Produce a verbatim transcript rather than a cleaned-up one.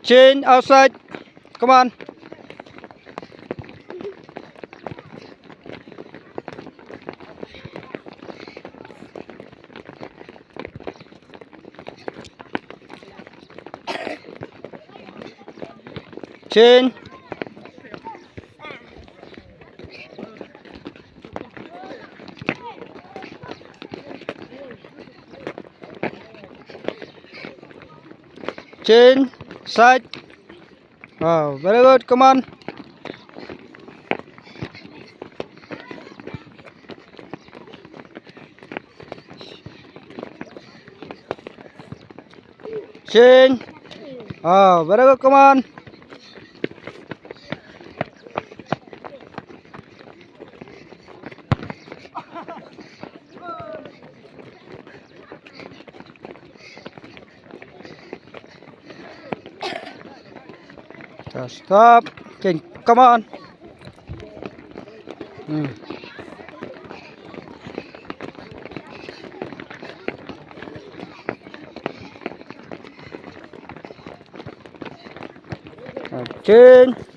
Change, outside. Come on. Change. Change. Side. Wow, very good. Come on. Change. Wow, very good. Come on. Just stop. Change. Come on. Hmm. Change.